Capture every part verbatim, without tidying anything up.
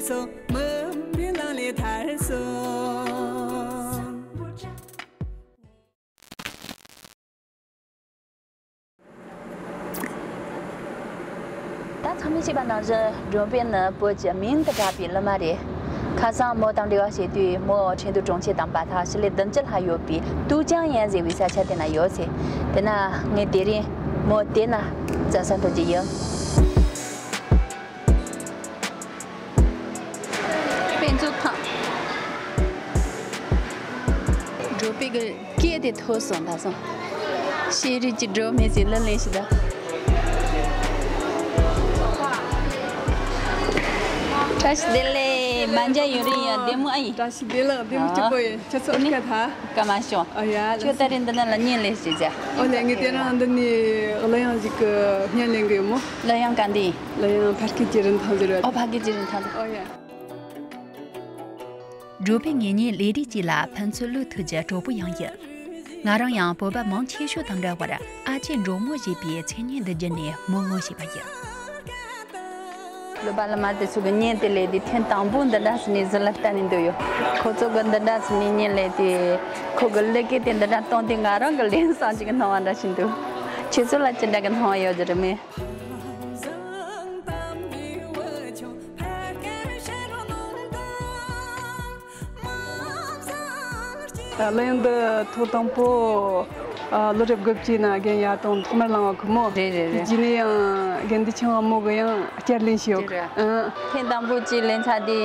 སོང་། མི་མཐུན་ལམ་ལས་ཐར་སོང་། ད་ཚང་མས་ཤེས་པ་ནང་བཞིན་སྒྲོལ་དཔལ་ནི་བོད་ཀྱི་མིང་དུ་གྲགས་པའི་གླུ་མ་རེད། ཁ་སང་མོ་དང་འབྲེལ་བ་བྱས་དུས་མོ་ཁྲིན་ཏུའུ་གྲོང་ཁྱེར་དང་བར་ཐག་ཞི་ལི་བདུན་ཅུ་ལྷག་ཡོད་པའི་ཏུའུ་ཅང་ཡན་ཟེར་བའི་ས་ཆ་དེ་ན་ཡོད་ཟེར། དེ་ན་ངས་དེ་རིང་མོ་དེ་ན་བཙལ་ས་འགྲོ་རྒྱུ་ཡིན། དཔེ་མཛོད་ཁང་། སྒྲོལ་དཔལ་གྱི་སྐད་དེ་ཐོས་སོང་ད་སོང་། ཤེས་རིག་གི་སྒྲོན་མེ་ཟེར་གླུ་ལེན་ཞིག་ད། བཀྲ་ཤིས་བདེ་ལེགས། མ་མཇལ་ཡུན་རིང་ཡིན། བདེ་མོ་ཨེ་ཡིན། བཀྲ་ཤིས་བདེ་ལེགས། བདེ་མོ་སྐྱིད་པོ་ཡིན། ཁྱེད་ཚོ་སྐད་ཐ། སྐར་མ་བྱུང་། ཨོ་ཡ། ཁྱོད་ད་རེས་འདི་ན་ལ་བརྙན་ལེན་ཞིག་བྱ། ཨོ་ལེ། ངས་དེ་རིང་འདི་ནས་གླུ་དབྱངས་ཞིག་གི་བརྙན་ལེན་གི་ཡོད་མོ། གླུ་དབྱངས་ག་འདི་ཡིན། གླུ་དབྱངས་ཕ་སྐད་ཀྱི་རིན་ཐང་ཟེར་བ། ཨོ་ཕ་སྐད་ཀྱི་རིན་ཐང་ཟེར། ཨོ་ཡ། སྒྲོལ་དཔལ་ངེད་གཉིས་ལས་རིགས་གཅིག་ལ་ཕན་ཚུན་བློ་ཐུག་རྒྱུ་གྲོགས་པོ་ཡང་ཡིན། ང་རང་ཡང་བོད་པ་མང་ཆེ་ཤོས་དང་འདྲ་བར་ཨ་ཅེ་འབྲོག་མོ་ཞེས་པའི་མཚན་སྙན་འདི་བརྒྱུད་ནས་མོ་ངོ་ཤེས་པ་ཡིན། གླུ་པ་གླུ་མ་དེ་ཚོ་གི་བརྙན་དེ་ལས་དུས་ཐེངས་དང་པོ་འདི་འདྲ་ཞིག་ནས་གཟི་ལ་བལྟས་ནས་འདུག་ཡོད། ཁོ་ཚོ་གི་འདི་འདྲ་ཞིག་ནས་བརྙན་ལས་དུས་ཁོ་གི་གླུ་སྐད་དེ་འདི་འདྲ་གཏོང་དུས་ང་རང་གི་ལན་བསམ་གྱི་གི་སྣང་བ་འདྲ་ཞིག་འདུག་ཁྱེད་ཚོ་ལ་ཅི་འདྲ་གི་སྣང་བ་ཡོད་ཀྱི་རེད་མོ། གླུ་དབྱངས་འདི་ཐོག་དང་པོ་ལོ་རབས་དགུ་བཅུའི་ནང་རྒན་ཡ་དང་ཐོག་མར་བླངས་པ་ཁོ་མོ། རེད་རེད་རེད། དེ་རྗེས་ནས་ཡང་རྒན་བདེ་ཆེན་དབང་མོ་གིས་ཡང་བསྐྱར་ལེན་ཞུས་ཡོད། ཨང་། ཐེངས་དང་པོ་གཅིག་ལེན་ཚར་དུས་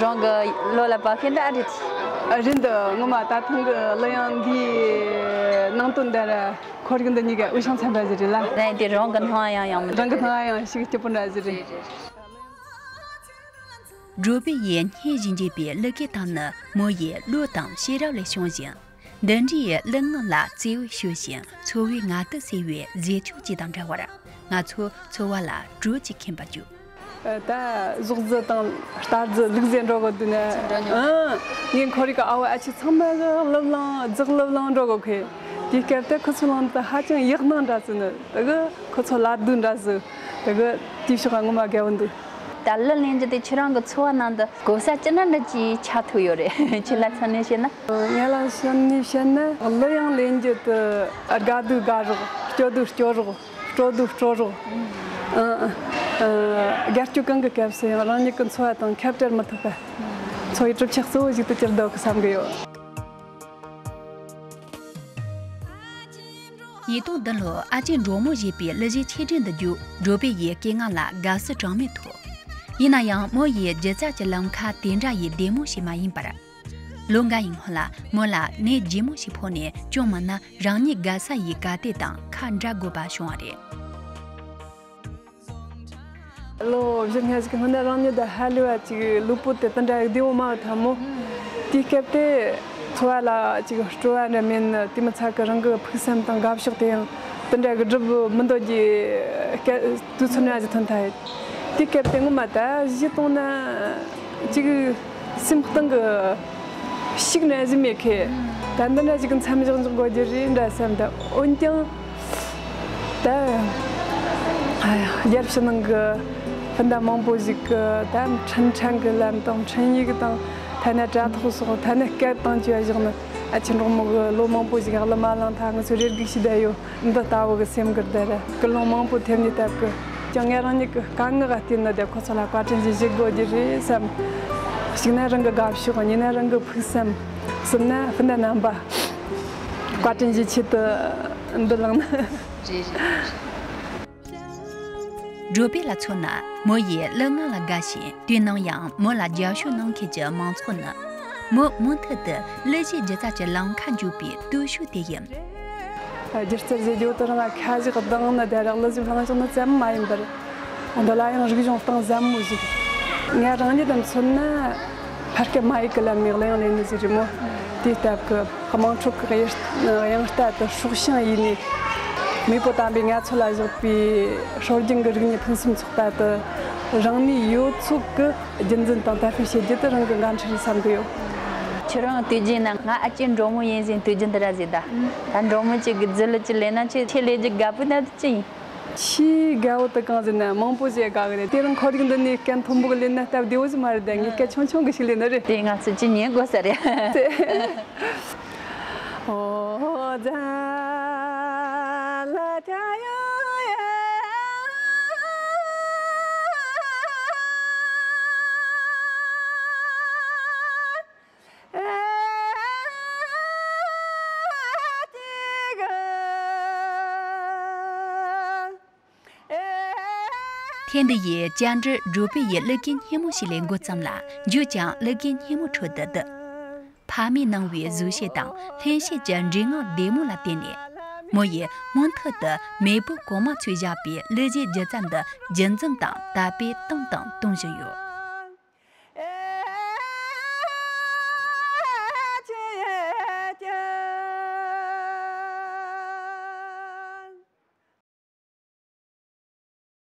རང་གི་བློ་ལ་བབས་མཁན་འདྲ་རེད། རེད་འདུག་ངོ་མ་ད་ཐེངས་ཀྱི་གླུ་དབྱངས་འདིའི་ནང་དོན་འདི་ར། ཁོར་ཡུག་འདི་གཉིས་ཀ་འུ་ཤང་ཚན་པ་ཟིག་རེད་ལ། རེད་དེ་རང་གི་སྣང་ཡང་ཡང་མི་འདུག་རང་གི་སྣང་ཡང་ཞིག་སྐྱིད་པོ་འདྲ་ཟིག་རེད། སྒྲོལ་དཔལ་ཡིས་སྙན་ཞིང་འཇེབས་པའི་གླུ་སྐད་དག་ནི་མོ་ཡི་བློ་དང་ཤེས་རབ་ལས་བྱུང་ཞིང་། འདི་འདྲའི་གླུ་ངག་ལ་བརྩེ་བས་ཞུ་ཞིང་ཚོར་བའི་ངལ་དུབ་སེལ་བའི་ཟས་མཆོག་ཅིག་དང་འདྲ་བར། ང་ཚོ་འཚོ་བ་ལ་དྲོད་ཅིག་ཁེངས་པར་གྱུར། ད་གཟུགས་བཟི་དང་རྟ་བཟི་ལུག་བཟི་འགྲོ་གི་འདུག་ནས། ཨང་། ངའི་ཁོར་ཡུག་གི་ཨ་བ་ཨ་ཅེ་ཚང་མ་གི་གླུ་བླངས་རྫིག་གླུ་བླངས་འགྲོ་གི་ཁོས། དེའི་སྐབས་དེ་ཁོ་ཚོའི་ལམ་དུ་ཧ་ཅང་ཡག་སྣང་འདྲ་ཟིག་ནི་དེ་གི་ཁོ་ཚོ་ལ་སྡུག་འདྲ་ཟིག་དེ་གི་དེའི་ཕྱོགས་ངོ་མ་དགའ་བོ་འདུག་ད་གླུ་ལེན་རྒྱུ་དེ་ཁྱེད་རང་གི་འཚོ་བ་ནང་དུ་གོ་ས་ཅི་འདྲ་འདྲ་ཅིག་ཆགས་ཐུབ་ཡོད་རེད། ཁྱེད་ལ་མཚོན་ནས་བཤད་ན། ངས་ལ་མཚོན་ནས་བཤད་ན་གླུ་དབྱངས་ལེན་རྒྱུ་དེ་དགའ་སྡུག་དགའ་རོགས། སྐྱོ་སྡུག་སྐྱོ་རོགས། སྤྲོ་སྡུག་སྤྲོ་རོགས། ཨ་ཨ་དགའ་སྐྱོ་གང་གི་སྐབས་སུ་ཡང་རང་ཉིད་ཀྱི་འཚོ་བ་དང་ཁ་བྲལ་མི་ཐུབ་པ། འཚོ་བའི་གྲུབ་ཆ་གཙོ་བོ་ཞིག་ཏུ་གྱུར་འདུག་གི་བསམ་གི་ཡོད། ཉིས་སྟོང་བདུན་ལོར་ཨ་ཅེ་འབྲོག་མོ་ཞེས་པའི་གླུ་གཞས་ཆེ་འབྲིང་འདི་བརྒྱུད་སྒྲོལ་དཔལ་ཡི་སྐད་ངག་ལ་དགའ་བསུ་གྲངས་མེད་ཐོབ། ཡིན་ན་ཡང་མོ་ཡི་སྒྱུ་རྩལ་གྱི་ལམ་ཁ་དེ་འདྲ་ཡི་བདེ་མོ་ཞིག་མ་ཡིན་པར། ལོ་འགའ་ཡི་སྔོན་ལ་མོ་ལ་ནད་ལྗིད་མོ་ཞིག་ཕོག་ནས་ཅུང་མིན་ན་རང་ཉིད་དགའ་ས་ཡི་ག་དེ་དང་ཁ་འབྲལ་དགོས་པ་བྱུང་བ་རེད། ལོ་བཞི་ལྔ་ཞིག་གི་སྔོན་ན་རང་ཉིད་ད་ཧ་ལས་པ་ཅིག་ལུས་པོ་དེ་དེ་འདྲ་བདེ་བོ་མ་ཐལ་མོ། དེའི་སྐབས་དེ་འཚོ་བ་ལ་ཅིག་སྤྲོ་བ་འདྲ་མེད་ནི་དེ་མི་ཚད་གི་རང་གི་ཕུགས་བསམ་དང་དགའ་ཕྱོགས་དེ་ཡང་དེ་འདྲ་གི་སྒྲུབ་མི་འདོད་ཀྱི་སྐད་དུས་ཚོད་འདྲ་ཞིག་ཐོན་ཐལ། དེའི་སྐབས་དེ་ངོ་མ་ད་གཞི་གཏོང་ན་ཅིག་སེམས་གཏིང་གི་ཤུགས་ནན་ཟིན་མེད་ཁེ། ད་འདི་འདྲ་ཞིག་གི་མཚམས་བཞག་འཇོག་དགོས་རྒྱུ་རེད་འདྲ་བསམ། ད་འོན་ཀྱང་ད་རྒྱལ་ཕྱི་ནང་གི་སྤུན་ཟླ་མང་པོ་ཞིག་གི་ད་འཕྲིན་ཕྲན་གྱི་ལམ་དང་འཕྲིན་ཡིག་དང་ཐ་ན་དྲ་ཐོག་སོགས་ཐ་ན་སྐད་དང་བཅས་པ་བཞག་ན་ཨ་ཅེ་འབྲོག་མོ་གི་ལོ་མང་པོ་ཞིག་གླུ་མ་བླངས་ཐལ། ང་ཚོས་རེ་སྒུག་བྱས་བསྡད་ཡོད། འདི་ལྟ་བུ་གི་སེམས་ཁུར་དེ་རེད། སྐུལ་སློང་མང་པོ་ཐེབས་ནས་བཏབ་གི། ཀྱང་ངས་རང་ཉིད་ཀྱི་དཀའ་ངལ་ལ་བརྟེན་ནས་དེ་ཁོ་ཚོ་ལ་བཀའ་དྲིན་ཞིག་ཞུ་དགོས་རྒྱུ་རེད་བསམ། གཅིག་ན་རང་གི་དགའ་ཕྱོགས། གཉིས་ན་རང་གི་ཕུགས་བསམ། གསུམ་ན་སྤུན་ཟླ་རྣམ་པ། བཀའ་དྲིན་ཞུ་ཆེད་དུ་འདི་བླངས་ནི། རེད་རེད་རེད། སྒྲོལ་དཔལ་ལ་མཚོན་ན་མོ་ཡིས་གླུ་ངག་ལ་དགའ་ཞིང་དུས་ནམ་ཡང་མོ་ལ་རྒྱབ་སྐྱོར་གནང་མཁན་གྱི་མང་ཚོགས་ནི། མོ་མུ་མཐུད་དུ་གླུ་གཞས་སྒྱུ་རྩལ་གྱི་ལམ་ཁ་འཇུག་པའི་སྟོབས་ཤུགས་དེ་ཡིན། སྒྱུ་རྩལ་ཟེར་རྒྱུ་དེ་རང་ཁ་ཞིག་གདངས་ནི་དེ་རག་གླུ་གཞས་བླངས་བྱུང་ནི་ཙམ་མ་ཡིན་པར། འདི་ལ་ཡང་རིག་གཞུང་གཏིང་ཟབ་མོ་ཞིག་ངས་རང་ཉིད་དམ་མཚོན་ན་ཕ་སྐད་མ་ཡིག་གི་ལམ་ནས་གླུ་དབྱངས་ལེན་ནི་ཟིག་རེད་མོ། དེའི་སྟབས་ཀྱིས་དམངས་ཁྲོད་ཀྱི་དབྱངས་རྟ་དེ་སྲོག་ཤིང་ཡིན་ནས། མེས་པོ་དམ་པའི་ངལ་རྩོལ་ལ་བཞག་པའི་སྲོལ་རྒྱུན་གྱི་རིག་གནས་ཕུན་སུམ་ཚོགས་པ་དེ་རང་ནུས་ཡོད་ཚད་ཀྱིས་རྒྱུན་འཛིན་དང་དར་སྤེལ་བྱེད་རྒྱུ་དེ་རང་གི་འགན་འཁྲི་རེད་བསམ་གི་ཡོད། ཁྱེད་རང་དུས་རྒྱུན་ན་ང་ཨ་ཅེ་འབྲོག་མོ་ཡིན་ཟེར་དུས་རྒྱུན་དུ་ར་ཟེར་ད། ད་འབྲོག་མོ་གཅིག་གི་རྫི་གླུ་གཅིག་ལེན་ན་ཁྱེད་ཁྱེད་ལས་རྒྱུ་དགའ་པོ་ན་དེ་ཅི་ཡིན། ཆེས་དགའ་བོ་དེ་གང་ཟེར་ན་མང་པོ་ཞིག་དགའ་གི་རེད། དེ་རིང་ཁོར་ཡུག་འདི་ནས་སྐད་མཐོན་པོ་གི་ལེན་ན་སྟབས་བདེ་བོ་ཞིག་མ་རེད་དེ། ངས་སྐད་ཆུང་ཆུང་གི་ཞིག་ལེན་ནི་རེད། དེ་ང་ཚོ་ཅི་ཉན་དགོས་ས་རེད། ཐེངས་འདི་ཡི་བཅར་འདྲི་འགྲོ་པའི་ཡི་གླུ་རྒན་སྙན་མོ་ཞིག་ལས་འགོ་བརྩམས་ལ། མཇུག་ཀྱང་གླུ་རྒན་སྙན་མོ་ཁྲོད་དུ་བསྡུ། ཕ་མས་གནང་བའི་གཟུགས་བྱད་དང་ལྷན་སྐྱེས་ཀྱི་འདྲེ་ངག་བདེ་མོ་ལ་བརྟེན་ནས། མོ་ཡིས་མུ་མཐུད་དུ་མེས་པོ་གོང་མ་ཚོས་བཞག་པའི་གླུ་གཞས་སྒྱུ་རྩལ་འདི་རྒྱུན་འཛིན་དང་དར་སྤེལ་བཏང་དང་གཏོང་བཞིན་ཡོད།